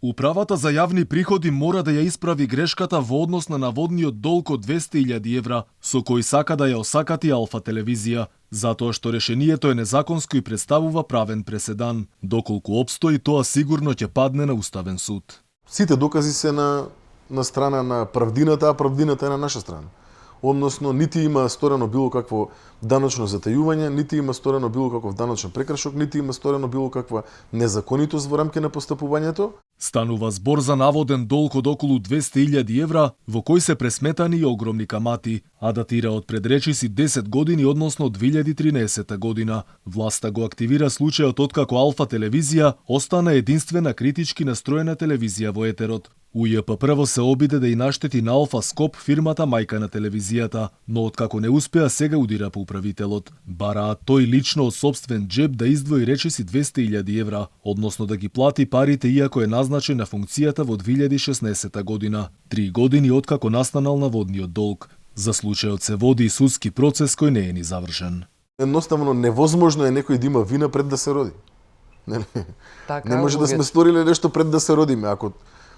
Управата за јавни приходи мора да ја исправи грешката во однос на наводниот долг од 200.000 евра, со кој сака да ја осакати Алфа телевизија, затоа што решението е незаконско и представува правен преседан. Доколку обстои, тоа сигурно ќе падне на Уставен суд. Сите докази се на страна на правдината, а правдината е на наша страна. Односно, нити има сторено било какво даночно затајување, нити има сторено било каков даночен прекршок, нити има сторено било каква незаконитост во рамки на постапувањето. Станува збор за наводен долг од околу 200.000 евра, во кој се пресметани и огромни камати, а датира од пред речиси 10 години, односно 2013 година. Власта го активира случајот откако Алфа телевизија остана единствена критички настроена телевизија во етерот. УЈП прво се обиде да и наштети на Алфа Скоп, фирмата мајка на телевизијата, но откако не успеа, сега удира по управителот. Бараат тој лично од собствен джеб да издвои речиси 200.000 евра, односно да ги плати парите иако е назначен на функцијата во 2016 година, 3 години откако настанал наводниот долг. За случајот се води и судски процес кој не е ни завршен. Едноставно невозможно е некој да има вина пред да се роди. Не може да сме сториле нешто пред да се родиме. Ако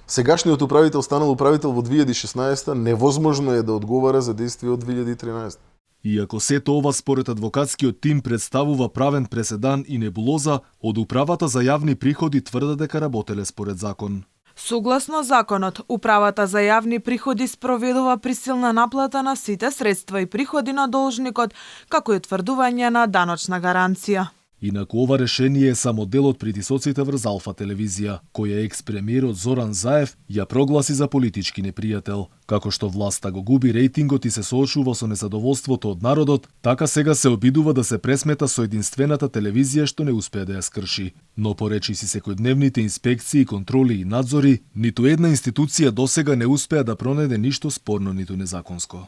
сегашниот управител станал управител во 2016, невозможно е да одговара за действие од 2013. Иако сето ова според адвокатскиот тим представува правен преседан и небулоза, од управата за јавни приходи тврдат дека работеле според закон. Согласно законот, управата за јавни приходи спроведува присилна наплата на сите средства и приходи на должникот, како и утврдување на даночна гаранција. Инаку ова решение е само дел од притисоците врз Алфа телевизија, која екс-премиерот Зоран Заев ја прогласи за политички непријател. Како што власта го губи рейтингот и се соочува со незадоволството од народот, така сега се обидува да се пресмета со единствената телевизија што не успее да ја скрши. Но поречиси секојдневните инспекции, контроли и надзори, ниту една институција досега не успеа да пронајде ништо спорно ниту незаконско.